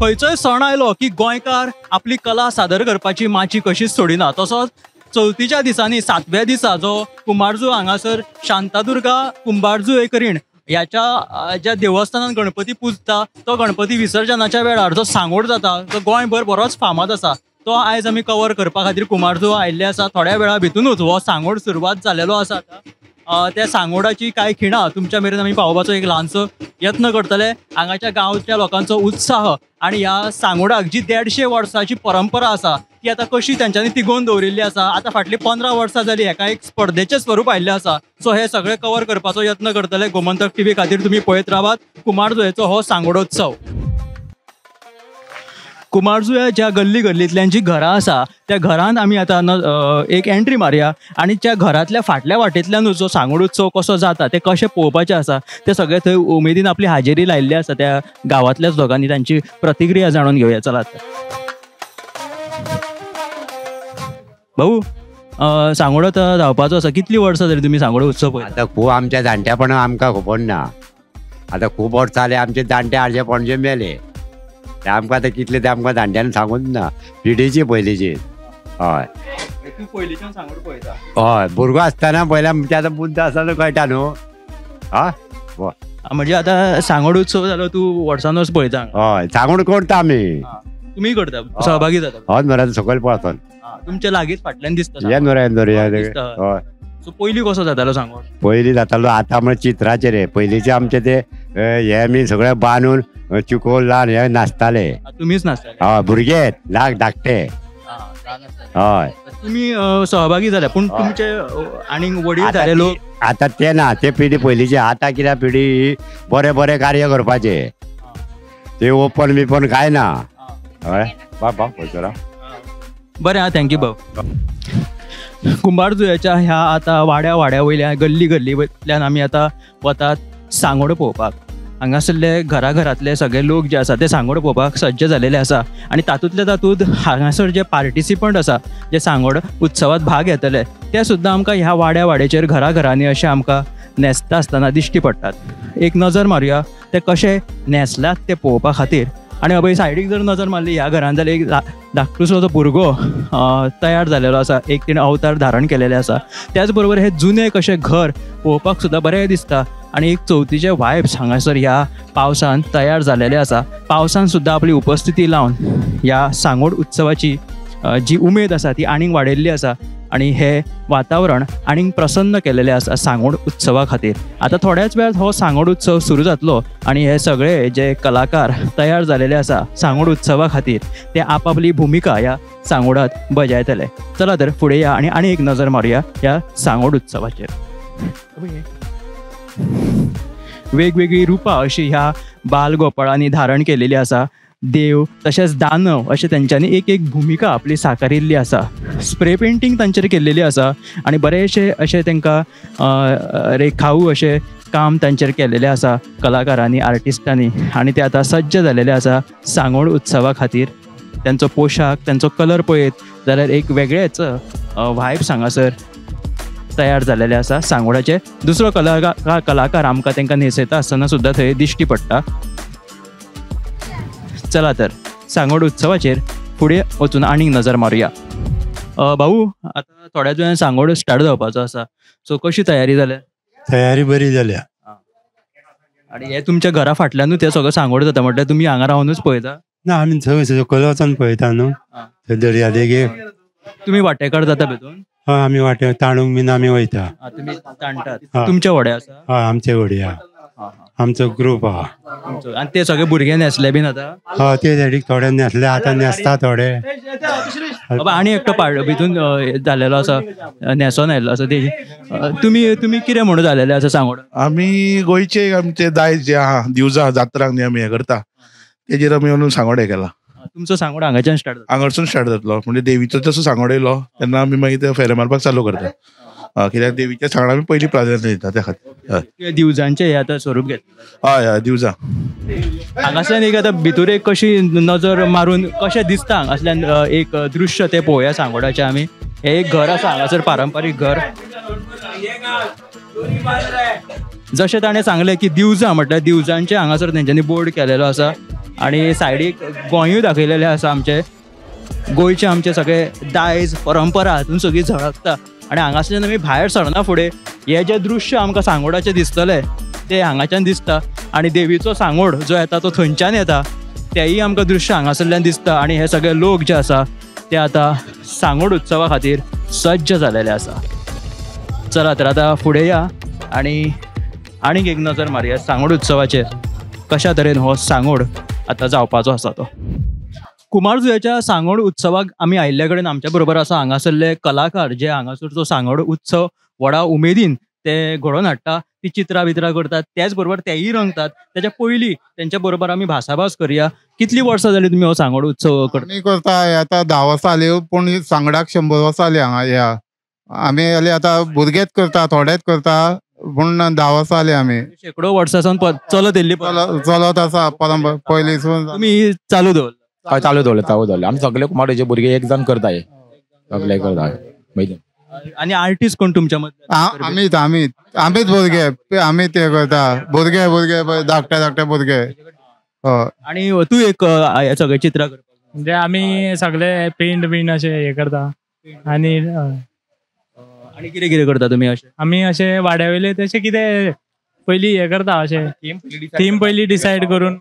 खंयचोय सण आयलो की गोंयकार आपली कला सादर करपाची माची कशीच सोडिना. तसोच चवथीच्या दिसांनी सातव्या दिसा जो कुंभारजुंव हांगासर शांतादुर्गा कुंभारजुंवेकरीण ह्याच्या ज्या देवस्थानान गणपती पुजता तो गणपती विसर्जनाच्या वेळार जो सांगोड जाता तो गोंयभर बरोच फामाद आसा. तो आयज आमी कवर करपा खातीर कुंभारजुंव आयिल्ले आसा. थोड्या वेळा भितूनच हो सांगोड सुरवात जालेलो आसा. आतां त्या सांगोडाची कांय खिणां तुमच्या मेरेन आमी पावोवपाचो एक ल्हानसो यत्न करतले. हांगाच्या गांवच्या लोकांचो उत्साह आनी ह्या सांगोडाक जी 150 वर्सांची परंपरा आसा ती आतां कशी तेंच्यांनी तिगोवन दवरिल्ली आसा. आतां फाटलीं 15 वर्सां जाली हेका एक स्पर्धेचें स्वरूप आयिल्लें आसा. सो हे सगळें कवर करपाचो यत्न करतले. गोमंतक टीव्ही खातीर तुमी पळयत रावात कुंभारजुंवेचो हो सांगोडोत्सव. कुंभारजुंव्या ज्या गल्ली गल्लींतल्यान जी घरां आसा त्या घरांत आमी आतां एक एंट्री मारया आनी त्या घरांतल्या फाटल्या वाटेंतल्यानूच जो सांगोड उत्सव कसो जाता ते कशें पळोवपाचें आसा ते सगळे थंय उमेदीन आपली हाजेरी लायिल्ली आसा. त्या गांवांतल्याच लोकांनी तांची प्रतिक्रिया जाणून घेवया. चलात भाऊ, सांगोड आतां धांवपाचो आसा, कितलीं वर्सां जाली तुमी सांगोड उत्सव पळयता? आतां खूब आमच्या जाणट्यापणां आमकां खबर ना. आतां खूब वर्सां जाले आमचे जाणटे आरजे पणजे मेले. ते आमकां आतां कितले ते आमकां जाणट्यांनी सांगूच ना, पिढीची पयलींची. हय, तूं पयलींच्यान सांगोड पळयता? हय, भुरगो आसतना पयल्या म्हणजे आतां बुद्द आसतना कळटा न्हू. हा, म्हणजे आतां सांगोड उत्सव जालो तूं वर्सान वर्स पळयता? हय, सांगोड करता आमी. तुमी करता, सहभागी जाता? हय मरे, सकयल पळोवन तुमच्या लागींच फाटल्यान दिसता. ये मरे हय. सो पयलीं कसो जातालो सांगोड? पयलीं जातालो आतां म्हळ्यार चित्राचेर. पयलींचे आमचे ते हे आमी सगळे बांदून चिकोल ल्हान हे नाचताले. तुमीच नाचताले? हय, भुरगे लाग धाकटे. हय, तुमी सहभागी जाले पूण तुमचे आनी वडील जाले लोक आतां ते ना, ते पिढी पयलींचे. आतां कित्याक पिढी बरें बरें कार्य करपाचें, ते ओपन बिपन कांय ना. हय बाबा, बरें आं, thank you भाऊ. कुंभारजुंवेच्या ह्या आतां वाड्या वाड्या वयल्या गल्ली गल्लींतल्यान आमी आतां वतात सांगोड पळोवपाक. हांगासरले घरा घरांतले सगळे लोक जे आसा ते सांगोड पळोवपाक सज्ज जालेले आसा आनी तातूंतले तातूंत हांगासर जे पार्टिसिपंट आसा जे सांगोड उत्सवात भाग घेतले ते सुद्दां आमकां ह्या वाड्या वाड्याचेर घरा घरांनी अशें आमकां न्हेसता आसतना दिश्टी पडटात. एक नजर मारुया ते कशे न्हेसल्यात ते पळोवपा खातीर. आनी अभय सायडीक जर नजर मारली ह्या घरान जाल्यार एक धाकटुसो जो भुरगो तयार जालेलो आसा, एक तिणें अवतार धारण केलेले आसा. त्याच बरोबर हे जुने कशें घर पळोवपाक सुद्दां बरें दिसता आनी एक चवथीचे वायब्स हांगासर ह्या पावसान तयार जालेले आसा. पावसान सुद्दां आपली उपस्थिती लावन ह्या सांगोड उत्सवाची जी उमेद आसा ती आनीक वाडयल्ली आसा आनी हे वातावरण आनीक प्रसन्न केलेलें आसा सांगोड उत्सवा खातीर. आतां थोड्याच वेळार हो सांगोड उत्सव सुरू जातलो आनी हे सगळे जे कलाकार तयार जालेले आसा सांगोड उत्सवा खातीर ते आपापली भुमिका ह्या सांगोडात बजायतले. चला तर फुडें या आनी आनी एक नजर मारुया ह्या सांगोड उत्सवाचेर. वेगवेगळी रुपां अशी ह्या बालगोपाळांनी धारण केलेली आसा. देव तशेंच दानव अशें तेंच्यांनी एक एक भुमिका आपली साकारिल्ली आसा. स्प्रे पेंटींग तांचेर केल्लेली आसा आनी बरेचशे अशें तांकां रेखाऊ अशें काम तांचेर केलेलें आसा कलाकारांनी, आर्टिस्टांनी आनी ते आतां सज्ज जालेले आसा सांगोड उत्सवा खातीर. तेंचो पोशाक, तेंचो कलर पळयत जाल्यार एक वेगळेच वायब्स हांगासर तयार जालेले आसा सांगोडाचे. दुसरो कलाकार आमकां तांकां न्हेसयता आसतना सुद्दां थंय दिश्टी पडटा. चला तर सांगोड उत्सवाचेर फुडें वचून आनीक नजर मारुया. भाऊ, आतां थोड्याच वेळान सांगोड स्टार्ट जावपाचो आसा, सो कशी तयारी जाल्या? तयारी बरी जाल्या. आनी हे तुमच्या घरा फाटल्यानूच हे सगळं सांगोड जाता म्हटल्यार तुमी हांगा रावनूच पळयता? ना, आमी सगळें सकयल वचोन पळयता न्हू दर्या देगेर. तुमी वांटेकार जाता भितून? हय, आमी वांटे ताणूंक बीन आमी वयता. तुमी ताणटात? तुमचे व्हडे आसा? हय, आमचे व्हडे आहा, आमचो ग्रुप आहा. आनी ते सगळे भुरगे न्हेसले बीन आतां? हय, ते सायडीक थोडे न्हेसले, आतां न्हेसता थोडे. आनी एकटो पाड भितून जालेलो आसा, न्हेसोन आयिल्लो आसा. ते तुमी तुमी कितें म्हणून जालेले आसा सांगोड? आमी गोंयचे आमचे दायज जे आहा दिवजां जात्रांक आमी हें करता तेजेर आमी वचून सांगोड हें केला. तुमचो सांगोड हांगाच्यान स्टार्ट जाता? हांगासून स्टार्ट जातलो. म्हणजे देवीचो जसो सांगोड येयलो तेन्ना आमी मागीर ते फेरे मारपाक चालू करता. कित्याक देवीच्या सांगडा आमी पयलीं प्राधान्य दिता त्या खातीर. दिवजांचे हे आतां स्वरूप घेतलें? हय हय, दिवजां. हांगासल्यान एक आतां भितर एक कशी नजर मारून कशें दिसता हांगासल्यान एक दृश्य तें पळोवया सांगोडाचें. आमी हें एक घर आसा हांगासर, पारंपारीक घर. जशें ताणें सांगलें की दिवजां म्हटल्यार दिवजांचें हांगासर तेंच्यांनी बोर्ड केलेलो आसा. आनी सायडीक गोंयूय दाखयलेलें आसा. आमचें गोंयचें आमचें सगळें दायज परंपरा हातून सगळी झळकता. आनी हांगासरल्यान आमी भायर सरना फुडें हें जें दृश्य आमकां सांगोडाचें दिसतलें तें हांगाच्यान दिसता. आनी देवीचो सांगोड जो येता तो थंयच्यान येता तेंय आमकां दृश्य हांगासरल्यान दिसता. आनी हे सगळे लोक जे आसा ते आतां सांगोड उत्सवा खातीर सज्ज जालेले आसा. चला तर आतां फुडें या आनी आनीक एक नजर मारया सांगोड उत्सवाचेर, कशा तरेन हो सांगोड आतां जावपाचो आसा तो. कुमारजुंवेच्या सांगोड उत्सवाक आमी आयिल्ले कडेन आमच्या बरोबर आसा हांगासरले कलाकार जे हांगासर तो सांगोड उत्सव व्हडा उमेदीन ते घडोवन हाडटा, ती चित्रां बित्रां करतात, त्याच बरोबर तेय रंगतात. त्याच्या पयलीं तेंच्या बरोबर आमी भासाभास करुया. कितली वर्सां जाली तुमी हो सांगोड उत्सव करता? आमी करता आतां 10 वर्सां जाली, पूण सांगडाक 100 वर्सां जाली हांगा. ह्या आमी जाल्यार आतां भुरगेच करता, थोडेच करता, पूण 10 वर्सां जाली आमी. शेकडो वर्सां सावन चलत येयल्ली चलत आसा परंपरा पयलींसून. तुमी चालू दवरला? हय, चालू दवरलें, चालू दवरलें. आमी सगळे कुमारजुंवेचे भुरगे एक जाण करता, हे सगळे करता. आनी आर्टिस्ट कोण तुमच्या मदले? आमीच आमीच आमीच भुरगे, आमी ते करता. भुरगे भुरगे धाकटे धाकटे भुरगे. आनी तूं एक हे सगळे चित्रां करता? म्हणजे आमी सगळे पेंट बीन अशें हे करता. आनी आनी कितें कितें करता तुमी अशें? आमी अशें वाड्या वयले तशें कितें पयलीं हें करता, अशें थीम पयलीं डिसायड करून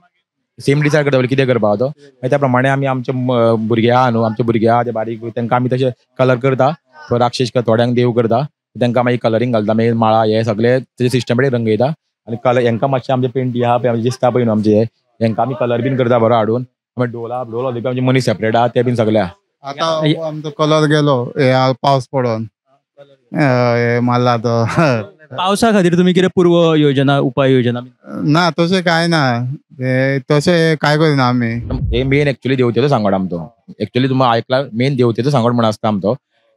सेम डिसायड करता कितें करपा तो. मागीर त्या प्रमाणे आमी आमचे भुरगे आहा न्हू, आमचे भुरगे आहा ते बारीक, तांकां आमी तशें कलर करता. राक्षस थोड्यांक देव करता, तांकां मागीर कलरींग घालता, मागीर माळा हे सगळे तेजे सिस्टमॅटीक रंगयता. आनी कलर हेंकां मातशें आमचे पेंटी आहा पळय आमचे दिसता पळय न्हू आमचे, हेंकां आमी कलर बीन करता बरो हाडून. मागीर ढोला ढोल वाजोवपी आमचे मनीस सेपरेट आहा ते बीन सगळे आहा. आतां आमचो कलर गेलो हे पावस पडोन मारला तो. पावसा खातीर तुमी कितें पूर्व योजना उपाय योजना? ना तशें कांय ना, तशें कांय करिना आमी. हे मेन एक्चुअली देवतेचो सांगोड आमचो. एक्चुअली तुमी आयकला, मेन देवतेचो सांगोड म्हण आसता आमचो.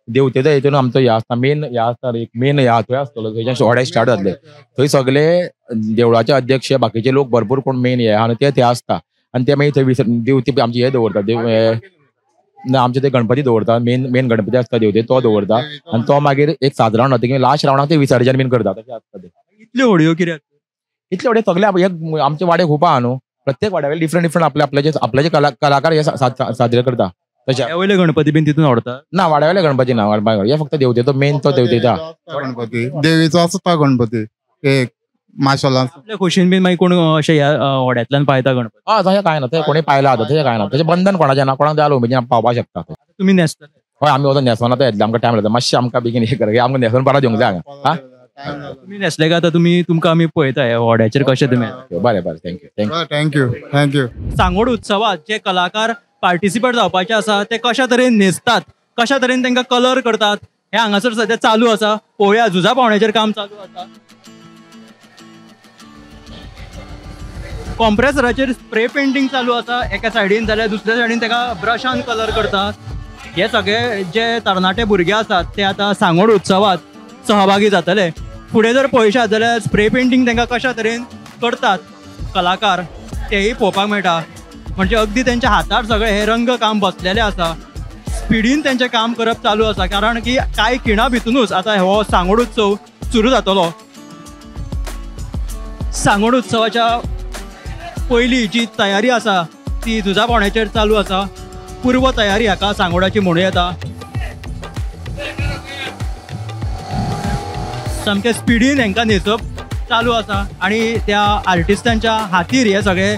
देवतेचो हेतून आमचो हे आसता मेन, हे आसता एक मेन हे थंय आसतलो, थंयच्यान सुवाळे स्टार्ट जातले. थंय सगळे देवळाचे अध्यक्ष बाकीचे लोक भरपूर कोण मेन हे आहा ते थंय आसता. आनी ते मागीर थंय देवते आमचे हे दवरता, देव ना आमचे ते गणपती दवरता, मेन मेन गणपती आसता देवते तो दवरता. आनी तो मागीर एक 7 रावंड जाता लास्ट रावंडाक ते विसर्जन बीन करता. तशें आसता ते. इतल्यो होडयो कित्याक? इतल्यो होडयो सगळे आमचे वाडे खूब आहा न्हू, प्रत्येक वाड्या वयले डिफरंट डिफरंट आपले आपल्याचे आपल्याचे कलाकार हे साजरे करता. तशें वयले गणपती बीन तितून व्हरता? ना, वाड्या वयले गणपती ना, हे फक्त देवतेचो मेन तो देवतेचा गणपती, देवीचो आसता गणपती एक माशेलान. आपल्या खोशीन बीन मागीर कोण अशें ह्या होड्यांतल्यान पायता गणपती? हय, तशें कांय ना, तशें कोणी पायला आतां तशें कांय ना, तशें बंधन कोणाचें ना, कोणाक जाय उमेदीन पावपाक शकता. तुमी न्हेसतले? हय, आमी वचोन न्हेसोन आतां येतले, आमकां टायम लागता मातशें, आमकां बेगीन हे कर, आमकां न्हेसोन परत येवंक जाय हांगा. तुमी न्हेसले काय आतां तुमी तुमकां आमी पळयता ह्या होड्याचेर कशें तुमी. बरें बरें, thank you thank you thank you thank you. सांगोड उत्सवात जे कलाकार पार्टिसिपेट जावपाचे आसा ते कशा तरेन न्हेसतात, कशा तरेन तांकां कलर करतात हें हांगासर सद्या चालू आसा. पळोवया झुजा पावण्याचेर काम चालू आसा. कॉम्प्रेसराचेर स्प्रे पेंटींग चालू आसा एका सायडीन, जाल्यार दुसऱ्या सायडीन ताका ब्रशान कलर करतात. हे सगळे जे तरणाटे भुरगे आसात ते आतां सांगोड उत्सवात सहभागी जातले. फुडें जर पळयशात जाल्यार स्प्रे पेंटींग तांकां कशा तरेन करतात कलाकार तेय पळोवपाक मेळटा. म्हणजे अगदी तेंच्या हातार सगळे हे रंग काम बसलेले आसा. स्पिडीन तेंचें काम करप चालू आसा, कारण की कांय खिणा भितुनूच आतां हो सांगोड उत्सव सुरू जातलो. सांगोड उत्सवाच्या पयली जी तयारी आसा ती झुजा पावण्याचेर चालू आसा. पूर्व तयारी हाका सांगोडाची म्हणूं येता. सामकें स्पिडीन हांकां न्हेसप चालू आसा आनी त्या आर्टिस्टांच्या हातीर हें सगळें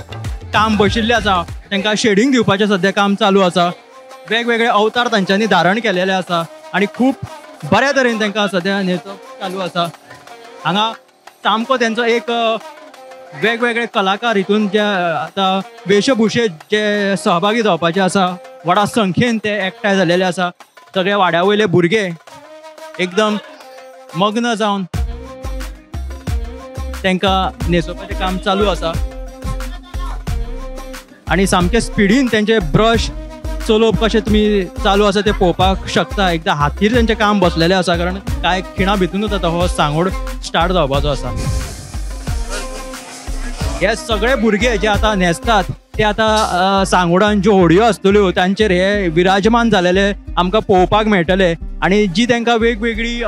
काम बशिल्लें आसा. तांकां शेडींग दिवपाचें सद्या काम चालू आसा. वेगवेगळे अवतार तांच्यांनी धारण केलेले आसा आनी खूब बऱ्या तरेन तांकां सद्या न्हेसप चालू आसा. हांगा सामको तेंचो एक वेगवेगळे कलाकार हितून जे आतां वेशभुशेत जे सहभागी जावपाचे आसा व्हडा संख्येन ते एकठांय जालेले आसा. सगळे वाड्या वयले भुरगे एकदम मग्न जावन तांकां न्हेसोवपाचें काम चालू आसा आनी सामके स्पिडीन तेंचे ब्रश चलोवप कशें तुमी चालू आसा तें पळोवपाक शकता. एकदां हातीर तेंचें काम बसलेलें आसा, कारण कांय खिणा भितुनूच आतां हो सांगोड स्टार्ट जावपाचो आसा. हे सगळे भुरगे जे आतां न्हेसतात ते आतां सांगोडान ज्यो होडयो आसतल्यो तांचेर हे विराजमान जालेले आमकां पळोवपाक मेळटले आनी जी तांकां वेगवेगळी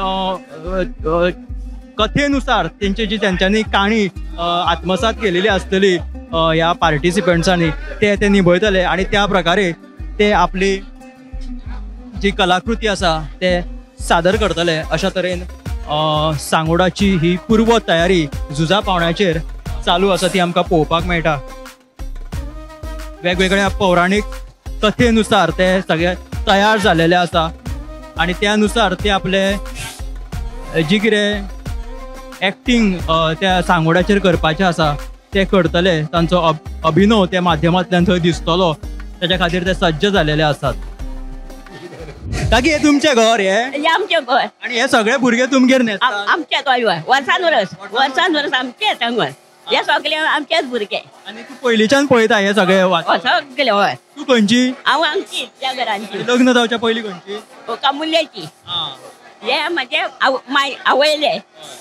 कथेनुसार तेंची जी तेंच्यांनी काणी आत्मसात केलेली आसतली ह्या पार्टिसिपंट्सांनी ते ते निभयतले आनी त्या प्रकारे ते आपली जी कलाकृती आसा ते सादर करतले. अशा तरेन सांगोडाची ही पूर्व तयारी झुजा पावण्याचेर चालू आसा ती आमकां पळोवपाक मेळटा. वेगवेगळ्या पौराणीक कथेनुसार ते सगळे तयार जालेले आसा आनी त्या नुसार ते आपले जी कितें एक्टींग त्या सांगोडाचेर करपाचें आसा ते करतले. तांचो अभिनव त्या माध्यमांतल्यान थंय दिसतलो, ताच्या खातीर ते सज्ज जालेले आसात. काकी, हे तुमचें घर? हे आमचें घर. आनी हे सगळे भुरगे तुमगेर न्हेसतात? आमचें घर, वर्सान वर्स वर्सान वर्स आमचेच घर, हे सगळे आमचेच भुरगे. आनी तूं पयलींच्यान पळयता हे सगळे? सगळे. हय. तूं खंयची? हांव आमची त्या घरांची. लग्न जावच्या पयलीं खंयची? कामुल्याची. हे म्हजे माय आवयले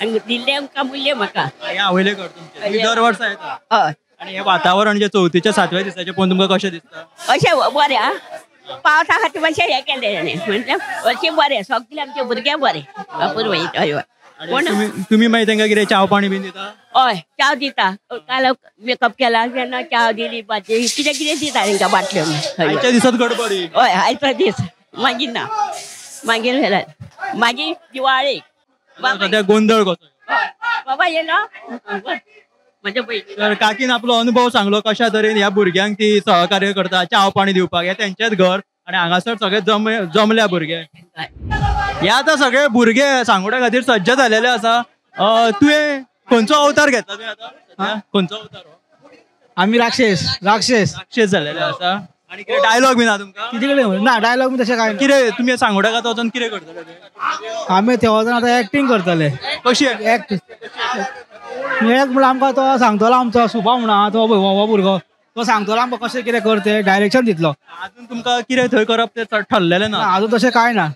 आनी दिल्ले कामुल्ले म्हाका. हे आवयले घर तुमचें? दर वर्सा येता? हय. आनी हे वातावरण जे चवथीच्या सातव्या दिसाचें पळोवन तुमकां कशें दिसता? अशें बरें. आं, पावसा खातीर मातशें हें केलें ताणें, म्हटल्यार अशें बरें सगळे आमचे भुरगे बरें अपूर्व. हय. कोण तुमी मागीर तांकां कितें च्याव पाणी बीन दिता? हय, च्याव दिता. काल मेकअप केला तेन्ना च्याव दिली, भाजी कितें कितें दिता तांकां बाटल्यो. आयच्या दिसात गडबडी? हय, आयचो दीस मागीर ना, मागीर मागीर दिवाळी सद्या गोंदळ कसो. बाबा येयलो म्हज्या पयलीं. तर काकीन आपलो अनुभव सांगलो कशा तरेन ह्या भुरग्यांक ती सहकार्य करता च्याव पाणी दिवपाक. हे तेंचेच घर आनी हांगासर सगळे जमल्या भुरगे. हे आतां सगळे भुरगे सांगोडा खातीर सज्ज जालेले आसा. तुवें खंयचो अवतार घेतला तुवें आतां? खंयचो अवतार? आमी राक्षस. राक्षस राक्षस जालेले आसा. आनी कितें डायलॉग बी ना तुमकां? कितें कडेन ना डायलॉग बी तशें कांय. कितें तुमी सांगोडा खातीर वचोन कितें करतले? आमी थंय वचोन आतां एक्टींग करतले. कशी एक्ट? एक म्हणल्यार आमकां तो सांगतलो आमचो सुबा म्हणा तो हो भुरगो तो सांगतलो आमकां कशें कितें करतें, डायरेक्शन दितलो. अजून तुमकां कितें थंय करप तें ठरलेलें ना? अजून तशें कांय ना.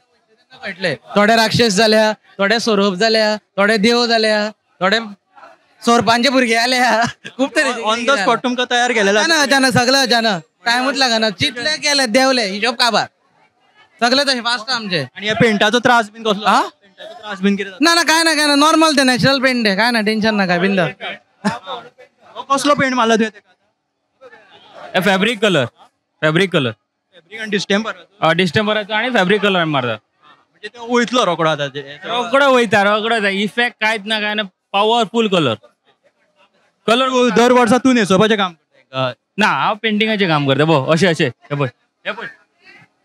कळटलें, थोडे राक्षस जाल्या, थोडे सोरोप जाल्या, थोडे देव जाल्या, थोडे सोरपांचे भुरगे आल्या, खूब तरेचे. ऑन the spot तुमकां तयार केलेलें? अचानक सगळें अचानक, टायमूच लागना. जितले केले देवले हिशोब काबार सगळे तशें फास्ट आमचे. आनी ह्या पेंटाचो त्रास बीन कसलो? त्रास बीन कितें? ना ना, काय ना काय ना, नॉर्मल ते नॅचरल पेंट काय ना, टेन्शन ना काय बिंदा. कसलो पेंट मारला तुवें तेका? Fabric colour. Fabric colour. Fabric आनी डिस्टेंपर? डिस्टेंपराचो आनी फॅब्रीक कलर मारता. म्हणजे ते वयतलो रोकडो आतां? रोकडो वयता, रोकडो. इफेक्ट कांयच ना, काय ना, पावरफूल कलर. कलर दर वर्सा तूं न्हेसोवपाचें काम करता? ना, हांव पेंटिंगाचें काम करता. पळय अशें अशें हें पळय, हें पळय,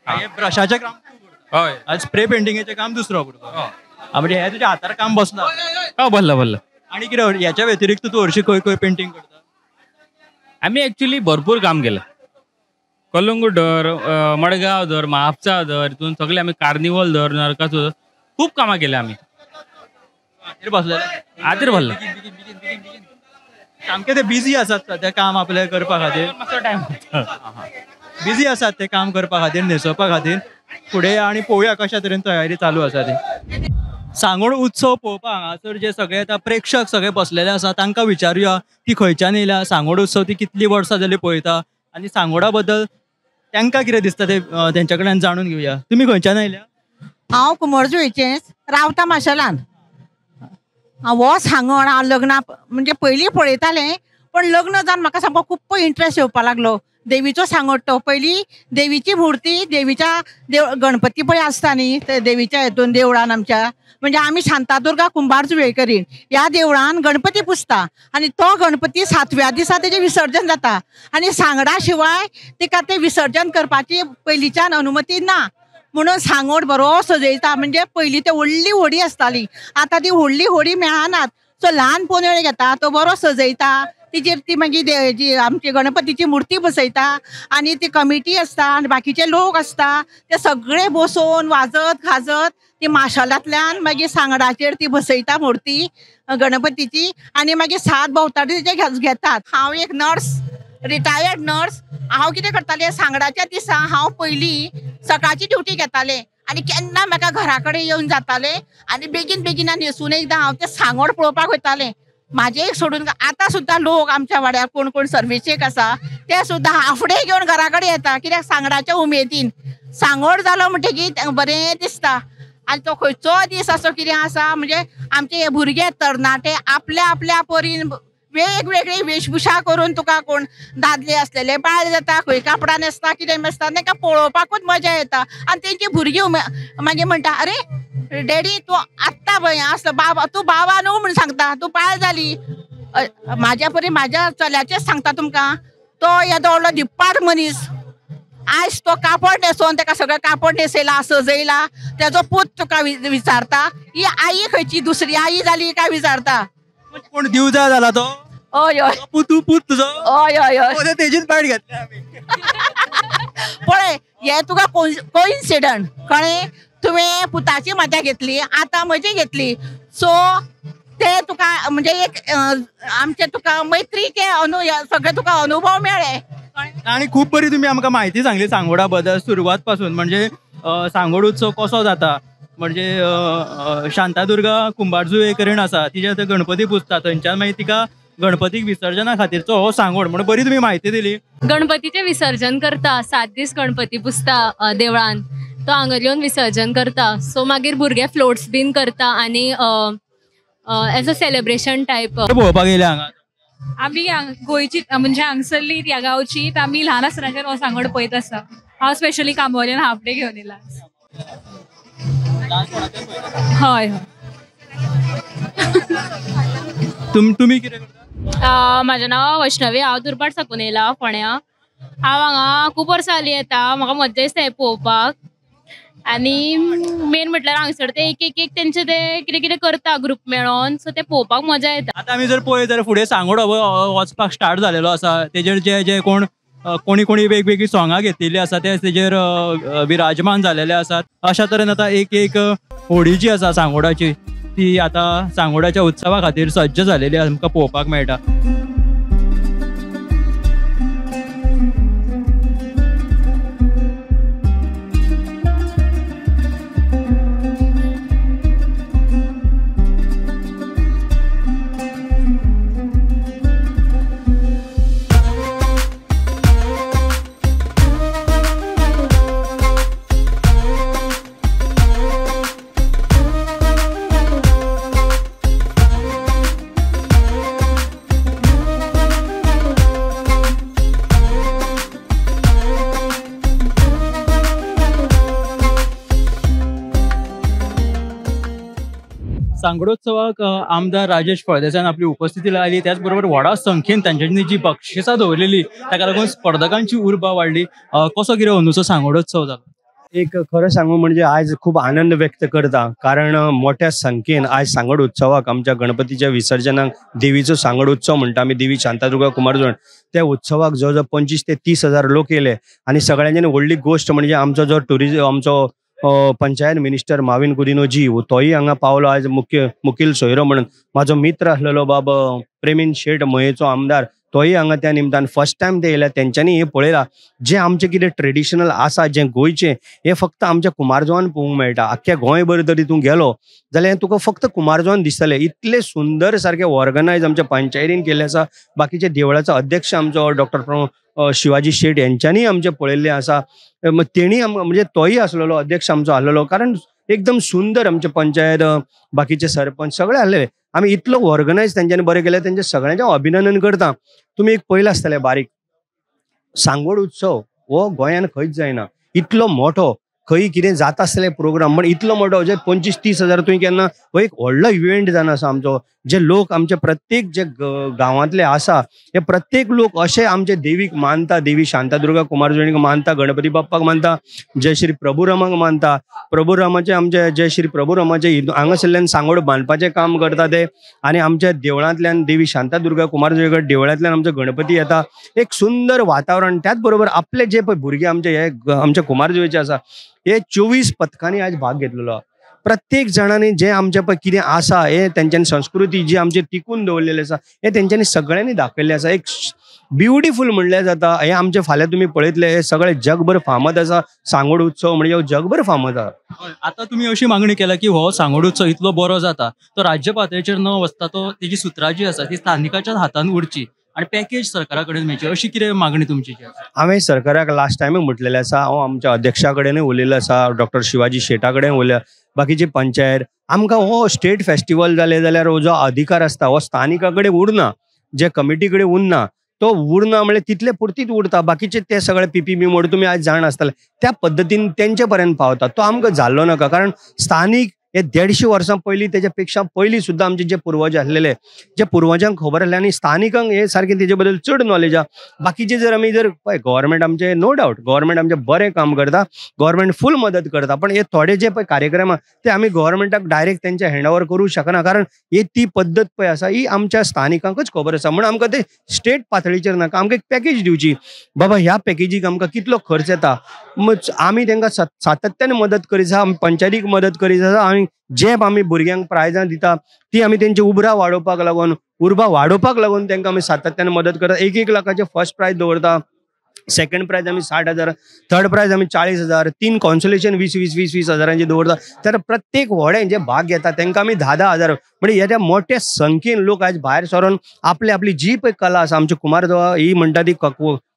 हें ब्रशाचें काम तूं करता? हय. आनी स्प्रे पेंटिंगाचें काम दुसरो भुरगो? म्हणजे हें तुज्या हातार काम बसलां? हय, बसलां बसलां. आनी कितें ह्याच्या व्यतिरिक्त तूं हरशीं खंय खंय पेंटींग करता? आमी एक्चुली भरपूर काम केलां. कलंगूट धर, मडगांव धर, म्हापसा धर, हितून सगळे आमी कार्निवल धर, नरकासूर, खूब कामां केल्या आमी. हातीर बसलेले? हातीर भरला. सामके ते बिजी आसात सद्या काम आपलें करपा खातीर. मातसो टायम बिजी आसात ते काम करपा खातीर, न्हेसोवपा खातीर. फुडें आनी पळोवया कशा तरेन तयारी चालू आसा ती. सांगोड उत्सव पळोवपाक हांगासर जे सगळे आतां प्रेक्षक सगळे बसलेले आसा तांकां विचारुया ती खंयच्यान येयल्या, सांगोड उत्सव ती कितली वर्सां जाली पळयता आनी सांगोडा बद्दल तांकां कितें दिसता ते तेंच्या कडल्यान जाणून घेवया. तुमी खंयच्यान आयल्या? हांव कुमरजुवेचेंच, रावता माशेलान. हो सांगोड हांव लग्ना म्हणजे पयलीं पळयतालें, पण लग्न जावन म्हाका सामको खूब इंट्रस्ट येवपाक लागलो. देवीचो सांगोड तो पयलीं देवीची मुर्ती देवीच्या देव गणपती पळय आसता न्ही ते देवीच्या हेतून देवळान आमच्या, म्हणजे आमी शांतादुर्गा कुंभार जुवेकरीन ह्या देवळान गणपती पुजता आनी तो गणपती सातव्या दिसा तेजें विसर्जन जाता आनी सांगडा शिवाय तिका तें विसर्जन करपाची पयलींच्यान अनुमती ना, म्हणून सांगोड बरो सजयता. म्हणजे पयलीं ते व्हडली होडी आसताली, आतां ती व्हडली होडी मेळनात, सो ल्हान पोनेळ घेता तो बरो सजयता, तिजेर ती मागीर जी आमची गणपतीची मुर्ती बसयता आनी ती कमिटी आसता आनी बाकीचे लोक आसता ते सगळे बसोवन वाजत गाजत ती माशेलांतल्यान मागीर सांगडाचेर ती बसयता मुर्ती गणपतीची आनी मागीर सात भोंवतणी तिचे घेतात. हांव एक नर्स, रिटायर्ड नर्स. हांव कितें करतालें, सांगडाच्या दिसा हांव पयलीं सकाळची ड्युटी घेतालें आनी केन्ना म्हाका घरा कडेन येवन जातालें आनी बेगीन बेगीन न्हेसून एकदां हांव तें सांगोड पळोवपाक वयतालें. म्हाजें एक सोडून आतां सुद्दां लोक आमच्या वाड्यार कोण कोण सर्विसेक आसा ते सुद्दां हाफ डे घेवन घरा कडेन येता, कित्याक सांगडाच्या उमेदीन. सांगोड जालो म्हणटकीर बरें दिसता आनी तो खंयचो दीस असो कितें आसा म्हणजे आमचे हे भुरगे तरणाटे आपल्या आपल्या परीन वेगवेगळी वेशभूषा करून तुका कोण दादले आसलेले बायल जाता, खंय कापडां न्हेसता, कितें न्हेसता, तांकां पळोवपाकूच मजा येता. आनी तेंची भुरगीं मागीर म्हणटा, अरे डॅडी तूं आत्तां पळय आसलो, बाबा तूं बाबा न्हू म्हूण सांगता, तूं बायल जाली. म्हाज्या परी म्हाज्या चल्याचेंच सांगता तुमकां, तो येदो व्हडलो धिप्पाड मनीस, आयज तो कापड न्हेसोन ताका सगळें कापड न्हेसयला, सजयला, तेजो पूत तुका विचारता ही आई खंयची, दुसरी आई जाली काय विचारता. कोण दिवजा जाला तो? हय हय, तूं पूत तुजो? हय हय हय, तेजीच बायट घेतल्या आमी. पळय हे तुका कोइन्सिडंट कळ्ळें, तुवें पुताची मजा घेतली, आतां म्हजी घेतली. सो ते तुका म्हणजे एक आमचे तुका मैत्रीचे सगळे तुका अनुभव मेळ्ळे. आनी खूब बरी तुमी आमकां म्हायती सांगली सांगोडा बद्दल सुरवात पासून, म्हणजे सांगोड उत्सव कसो जाता, म्हणजे शांतादुर्गा कुंभारजुवे कडेन आसा तिजे थंय गणपती पुजता, थंयच्यान मागीर तिका गणपतीक विसर्जना खातीरचो हो सांगोड, म्हणून बरी तुमी म्हायती दिली. गणपतीचें विसर्जन करता, 7 दीस गणपती पुजता देवळान, तो हांगा येवन विसर्जन करता. सो मागीर भुरगे फ्लोट्स बीन करता आनी एज अ सेलिब्रेशन टायप. पळोवपाक येयले हांगा आमी गोंयची, म्हणजे हांगसरली ह्या गांवची, आमी ल्हान आसतनाच्यान हो सांगोड पळयत आसा. हांव स्पेशली कांबोवल्यान हाफ डे घेवन येयला. हय हय. तुमी कितें करता? म्हाजें नांव वैष्णवी, हांव दुर्भाट साकून येयला फोंड्या. हांव हांगा खूब वर्सां जालीं येता, म्हाका मज्जा दिसता हें पळोवपाक. आनी मेन म्हटल्यार हांगसर ते एक एक एक तेंचे ते कितें कितें करता ग्रुप मेळोन, सो ते पळोवपाक मजा येता. आतां आमी जर पळयत जाल्यार फुडें सांगोड वचपाक स्टार्ट जालेलो आसा, तेजेर जे जे कोण कोणी कोणी वेगवेगळी सोंगां घेतिल्ली आसा ते तेजेर विराजमान जालेले आसात. अशा तरेन आतां एक एक होडी जी आसा सांगोडाची ती आतां सांगोडाच्या उत्सवा खातीर सज्ज जालेली आमकां पळोवपाक मेळटा. सांगोडोत्सवाक आमदार राजेश फळदेसायान आपली उपस्थिती लायली, त्याच बरोबर व्हडा संख्येन तांच्यांनी जी बक्षिसां दवरलेली ताका लागून स्पर्धकांची उर्बा वाडली. कसो कितें अंदूचो सांगोडोत्सव जालो? एक खरें सांगू म्हणजे आयज खूब आनंद व्यक्त करता, कारण मोठ्या संख्येन आयज सांगोड उत्सवाक आमच्या गणपतीच्या विसर्जनाक देवीचो सांगोड उत्सव म्हणटा आमी, देवी शांतादुर्गा कुमारजुंव, त्या उत्सवाक जवळ जवळ 25 ते 30 हजार लोक येयले. आनी सगळ्यांच्यान व्हडली गोश्ट म्हणजे आमचो जो ट्युरिजम, आमचो पंचायत मिनिस्टर माविन गुदिन्हो जी तोय हांगा पावलो आयज मुखेल सोयरो म्हणून. म्हाजो मित्र आसलेलो बाब प्रेमीन शेट मयेचो आमदार, तोय हांगा त्या निमतान फर्स्ट टायम ते येयल्या. तेंच्यांनी हें पळयलां जें आमचें कितें ट्रेडिशनल आसा, जें गोंयचें, हें फक्त आमच्या कुमारजुंवान पळोवंक मेळटा. आख्ख्या गोंयभर जरी तूं गेलो जाल्यार तुका फक्त कुमारजुंवान दिसतलें. इतलें सुंदर सारकें ऑर्गनायज आमच्या पंचायतीन केल्लें आसा. बाकीच्या देवळाचो अध्यक्ष आमचो डॉक्टर शिवाजी शेट यांच्यांनी आमचें पळयल्लें आसा, तेणी म्हणजे तोय आसलेलो अध्यक्ष आमचो आसलेलो, कारण एकदम सुंदर आमचे पंचायत, बाकीचे सरपंच सगळे आसलेले. आमी इतलो ऑर्गनायज तेंच्यांनी बरें केलें, तेंचें सगळ्यांचें अभिनंदन करता. तुमी एक पळयलां आसतलें बारीक सांगोड उत्सव हो गोंयान खंयच जायना इतलो मोठो, खंय कितें जाता आसतलें प्रोग्राम, पण इतलो मोठो जे 25-30 हजार तुवें केन्ना, हो एक व्हडलो इव्हेंट जावन आसा आमचो. जे लोक आमचे प्रत्येक जे गांवांतले आसा हे प्रत्येक लोक अशे आमचे देवीक मानता, देवी शांतादुर्गा कुमारजुंवेक मानता, गणपती बाप्पाक मानता, जय श्री प्रभुरामाक मानता. प्रभुरामाचे आमचे जय श्री प्रभुरामाचे हांगासरल्यान सांगोड बांदपाचें काम करता ते, आनी आमच्या देवळांतल्यान देवी शांतादुर्गा कुमारजुंवेक देवळांतल्यान आमचो गणपती येता. एक सुंदर वातावरण. त्याच बरोबर आपले जे पळय भुरगे आमचे हे आमच्या कुमारजुंवेचे आसा, हे 24 पथकांनी आज भाग घेतलेलो. प्रत्येक जाणांनी जे आमचे पळय कितें आसा हे तेंच्यांनी संस्कृती जी आमची टिकून दवरलेली आसा हे तेंच्यांनी सगळ्यांनी दाखयल्लें आसा. एक ब्युटिफूल म्हणल्यार जाता. हे आमचे फाल्यां तुमी पळयतले हे सगळे जगभर फामाद आसा सांगोड उत्सव, म्हणजे हो जगभर फामाद आसा. आतां तुमी अशी मागणी केल्या की हो सांगोड उत्सव इतलो बरो जाता तो राज्य पातळेचेर न वचता तो तेजी सुत्रां जी आसा ती स्थानिकाच्या हातान उरची आनी पॅकेज सरकारा कडेन मेळची, अशी कितें मागणी तुमची जी आसा? हांवें सरकाराक लास्ट टायमूय म्हटलेलें आसा, हांव आमच्या अध्यक्षा कडेनूय उलयल्लो आसा, डॉक्टर शिवाजी शेटा कडेन उलयला, बाकीचे पंचायत. आमकां हो स्टेट फेस्टिवल जाले जाल्यार हो जो अधिकार आसता हो स्थानिका कडेन उरना. जे कमिटी कडेन उरना तो उरना म्हळ्यार तितले पुरतीच उरता, बाकीचे ते सगळे पीपीपी मोड तुमी आयज जाण आसतले त्या पद्दतीन तेंचे पर्यंत पावता. तो आमकां जाल्लो नाका, कारण स्थानीक हे 150 वर्सां पयलीं तेच्या पेक्षा पयलीं सुद्दां आमचे जे पुर्वज आसलेले जे पुर्वजांक खबर आसलें आनी स्थानिकांक हे सारकें तेजे बद्दल चड नॉलेज आहा. बाकीचे जर आमी जर पळय गव्हर्मेंट आमचे नो डावट गव्हर्मेंट आमचें बरें काम करता, गव्हर्मेंट फूल मदत करता, पण हे थोडे जे पळय कार्यक्रम आहा ते आमी गव्हर्मेंटाक डायरेक्ट तेंचे हँड ओवर करूं शकना, कारण ही ती पद्दत पळय आसा ही आमच्या स्थानिकांकच खबर आसा. म्हणून आमकां ते स्टेट पातळीचेर नाका, आमकां एक पॅकेज दिवची, बाबा ह्या पॅकेजीक आमकां कितलो खर्च येता, आमी तांकां सातत्यान मदत करीत आसा, आमी पंचायतीक मदत करीत आसा, आमी जे आमी भुरग्यांक प्रायजां दिता ती आमी तेंची उर्बा वाडोवपाक लागून तांकां आमी सातत्यान मदत करता. 1-1 लाखाचे फर्स्ट प्रायज दवरता, सेकंड प्रायज आमी 60,000, थर्ड प्रायज आमी 40,000, 3 कॉन्सोलेशन 20-20-20-20 हजारांचे दवरता. तर प्रत्येक व्हडें जे भाग घेता तांकां आमी 10-10 हजार, म्हणजे ह्या मोठ्या संख्येन लोक आयज भायर सरून आपली आपली जी पळय कला आसा, आमची कुमारजुंवा ही म्हणटा ती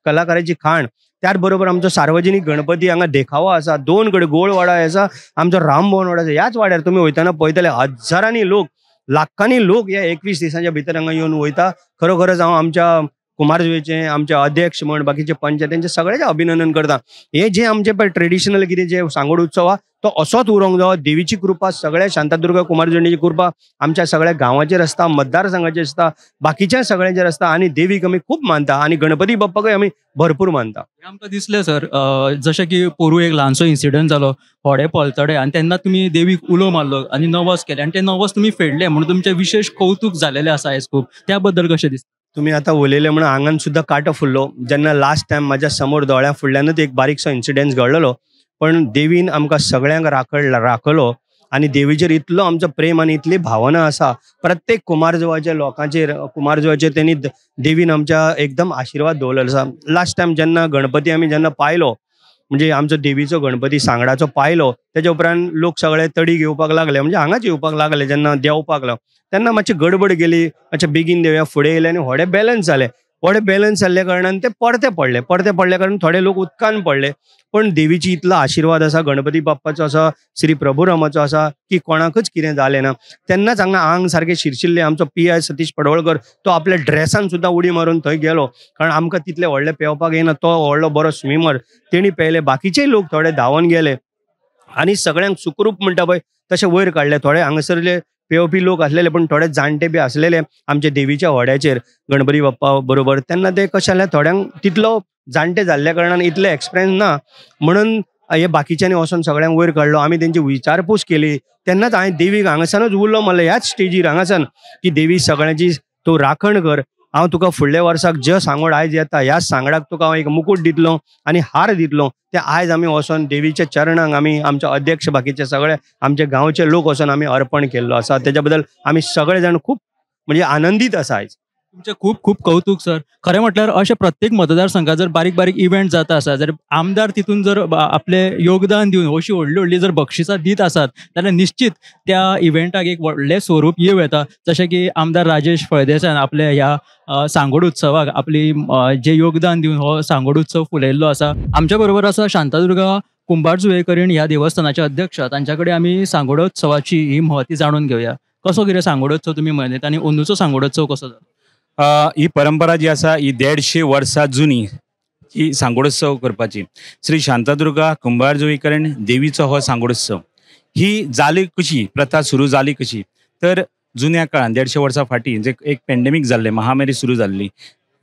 कलाकाराची खाण, त्याच बरोबर आमचो सार्वजनीक गणपती हांगा देखावो आसा, 2 कडेन गोळवाडा आसा, आमचो रामभवन वाडो आसा. ह्याच वाड्यार तुमी वयतना पळयतले हजारांनी लोक, लाखांनी लोक ह्या 21 दिसांच्या भितर हांगा येवन वयता. खरोखरच हांव आमच्या कुमारजुंवेचे आमचे अध्यक्ष म्हण बाकीचे पंच तेंचे सगळ्याचे अभिनंदन करता. हे जे आमचे पळय ट्रेडिशनल कितें जे सांगोड उत्सव आहा तो असोच उरोंक जावो. देवीची कृपा सगळ्या शांतादुर्गा कुमारजुंवेची कृपा आमच्या सगळ्या गांवाचेर आसता, मतदारसंघाचेर आसता, बाकीच्या सगळ्यांचेर आसता आनी देवीक आमी खूब मानता आनी गणपती बाप्पाकय आमी भरपूर मानता. आमकां दिसलें सर, जशें की पोरूं एक ल्हानसो इन्सिडंट जालो होडे पलतडे, आनी तेन्ना तुमी देवीक उलो मारलो आनी नवस केले आनी ते नवस तुमी फेडले म्हणून तुमचें विशेश कौतूक जालेलें आसा आयज खूब, त्या बद्दल कशें दिसता? तुमी आतां उलयले म्हणून आंगान सुद्दां कांटो फुल्लो. जेन्ना लास्ट टायम म्हाज्या समोर दोळ्या फुडल्यानूच एक बारीकसो इन्सिडंट घडलेलो, पण देवीन आमकां सगळ्यांक राखलो आनी देवीचेर इतलो आमचो प्रेम आनी इतली भावना आसा प्रत्येक कुमारजुंवाच्या लोकांचेर, कुमारजुंवाचेर तेणी देवीन आमच्या एकदम आशिर्वाद दवरलेलो आसा. लास्ट टायम जेन्ना गणपती आमी जेन्ना पायलो, म्हणजे आमचो देवीचो गणपती सांगडाचो पायलो, तेच्या उपरांत लोक सगळे तडी घेवपाक लागले, म्हणजे हांगाच येवपाक लागले. जेन्ना देंवपाक लागले तेन्ना मातशी गडबड गेली, मातशें बेगीन देवया फुडें येयले आनी व्हडे बॅलन्स जाले. व्हडे बॅलन्स जाल्ल्या कारणान ते परते पडले, परते पडल्या कारणान थोडे लोक उदकान पडले. पण देवीची इतलो आशिर्वाद आसा, गणपती बाप्पाचो आसा, श्री प्रभुरामाचो आसा की कोणाकच कितें जालें ना. तेन्नाच हांगा आंग सारकें शिरशिल्लें. आमचो PI Satish Padwalkar तो आपल्या ड्रेसान सुद्दां उडी मारून थंय गेलो, कारण आमकां तितलें व्हडलें पेंवपाक येना. तो व्हडलो बरो स्विमर, तेणी पेले, बाकीचेय लोक थोडे धांवन गेले आनी सगळ्यांक सुखरूप म्हणटा पळय तशें वयर काडले. थोडे हांगासरले पेंवपी लोक आसलेले, पण थोडे जाणटे बी आसलेले आमच्या देवीच्या व्हड्याचेर गणपती बाप्पा बरोबर. तेन्ना ते कशें जालें, थोड्यांक तितलो जाणटे जाल्ल्या कारणान इतले एक्सपिरियन्स ना म्हणून हे बाकीच्यांनी वचोन सगळ्यांक वयर काडलो. आमी तेंची विचारपूस केली. तेन्नाच हांवें देवीक हांगासरच उरलो म्हणलें, ह्याच स्टेजीर हांगासान की देवी सगळ्यांची तूं राखण कर, हांव तुका फुडल्या वर्साक जे सांगोड आयज येता ह्या सांगडाक तुका हांव एक मुकूट दितलो आनी हार दितलो. ते आयज आमी वचोन देवीच्या चरणांक आमी आमचे अध्यक्ष बाकीचे सगळे आमचे गांवचे लोक वचोन आमी अर्पण केल्लो आसा. तेच्या बद्दल आमी सगळे जाण खूब म्हणजे आनंदीत आसा आयज. तुमचें खूब खूब कौतूक सर. खरें म्हटल्यार अशें प्रत्येक मतदारसंघात जर बारीक बारीक इव्हेंट जाता आसा, जर आमदार तितून जर आपलें योगदान दिवन अशी व्हडली व्हडली जर बक्षिसां दीत आसात जाल्यार निश्चित त्या इव्हेंटाक एक व्हडलें स्वरूप येवं येता. जशें की आमदार राजेश फळदेसायान आपल्या ह्या सांगोड उत्सवाक आपली जे योगदान दिवन हो सांगोड उत्सव फुलयल्लो आसा. आमच्या बरोबर आसा शांतादुर्गा कुंभारजुवेकरीण ह्या देवस्थानाचे अध्यक्ष, तांच्या कडेन आमी सांगोडोत्सवाची ही महती जाणून घेवया. कसो कितें सांगोडोत्सव तुमी मनयता आनी अंदूचो सांगोडोत्सव कसो जाता? ही परंपरा जी आसा ही 150 वर्सां जुनी ही सांगोडोत्सव करपाची. श्री शांतादुर्गा कुंभारजुवेकरण देवीचो हो सांगोडोत्सव ही जाली कशी, प्रथा सुरू जाली कशी, तर जुन्या काळान 150 वर्सां फाटीं जे एक पेंडेमीक जाल्लें, महामारी सुरू जाल्ली,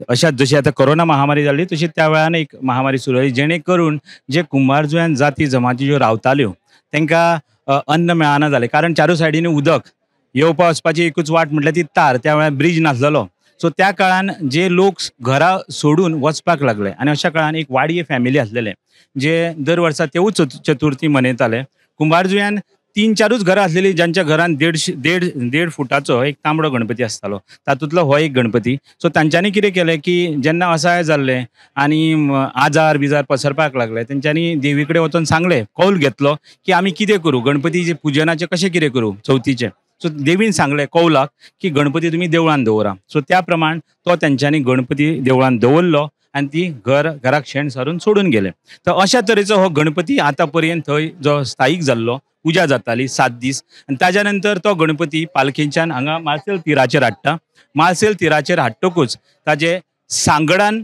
अशा जशी आतां कोरोना महामारी जाल्ली तशी त्या वेळान एक महामारी सुरू जाली, जेणे करून जे कुंभारजुव्यान जाती जमाती ज्यो रावताल्यो तांकां अन्न मेळना जालें, कारण चारू सायडीनी उदक येवपा वचपाची एकूच वाट म्हटल्यार ती तार, त्या वेळार ब्रीज नासलेलो. सो त्या काळान जे लोक घरा सोडून वचपाक लागले आनी अशा काळान एक वाडये फॅमिली आसलेले जे दर वर्सा तेवूच चतुर्थी मनयताले. कुंभारजुव्यान 3-4 घरां आसलेली ज्यांच्या घरान 1.5 फुटाचो एक तांबडो गणपती आसतालो, तातूंतलो हो एक गणपती. सो तांच्यांनी कितें केलें की जेन्ना असाय जाल्लें आनी आजार बिजार पसरपाक लागले, तेंच्यांनी देवी कडेन वचोन सांगलें, कौल घेतलो की आमी कितें करूं, गणपतीचें पुजनाचें कशें कितें करूं चवथीचें. सो देवीन सांगलें कौलाक की गणपती तुमी देवळान दवरा. सो त्या प्रमाण तो तेंच्यांनी गणपती देवळान दवरलो आनी ती घराक शेण सारून सोडून गेले. तर अशा तरेचो हो गणपती आतां पर्यंत थंय जो स्थायीक जाल्लो पुजा जाताली 7 दीस आनी ताज्या नंतर तो गणपती पालखेच्यान हांगा मार्सेल तिराचेर हाडटा. मार्सेल तिराचेर हाडटकूच ताजे सांगडान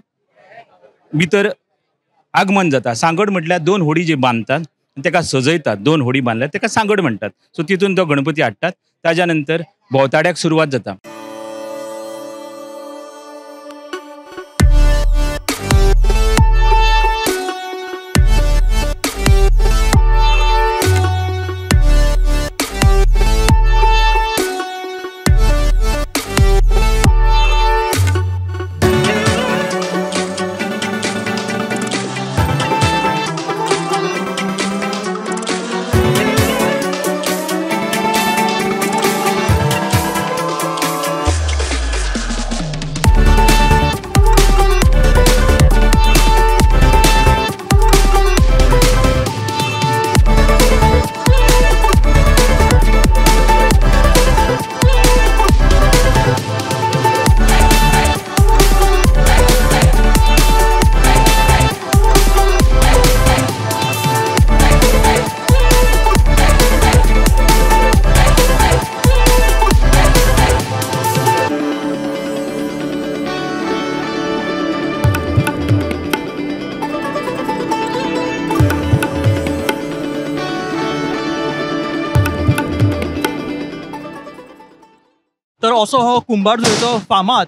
भितर आगमन जाता. सांगड म्हटल्यार 2 होडी जी बांदतात ताका सजयतात, 2 होडी बांदल्यार ताका सांगड म्हणटात. सो तितून तो गणपती हाडटात. ताज्या नंतर भोंवताड्याक सुरवात जाता. तर असो हो कुंभारजुवेचो फामाद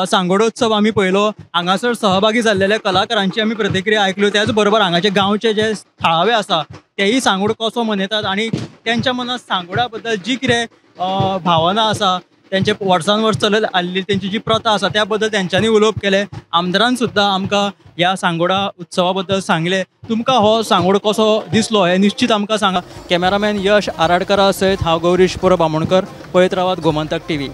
सांगोडोत्सव आमी पळयलो. हांगासर सहभागी जाल्लेल्या कलाकारांची आमी प्रतिक्रिया आयकल्यो. त्याच बरोबर हांगाचे गांवचे जे थळावे आसा तेय सांगोड कसो मनयतात आनी तेंच्या मनात सांगोडा बद्दल जी कितें भावना आसा, तेंचे वर्सान वर्स चलत आयिल्ली तेंची जी प्रथा आसा त्या बद्दल तेंच्यांनी उलोवप केलें. आमदारान सुद्दां आमकां ह्या सांगोडा उत्सवा बद्दल सांगलें. तुमकां हो सांगोड कसो दिसलो हें निश्चीत आमकां सांगा. कॅमेरामॅन यश आराडकरा सयत हांव गौरीश परब आमोणकर, पळयत रावात गोमंतक टीव्ही.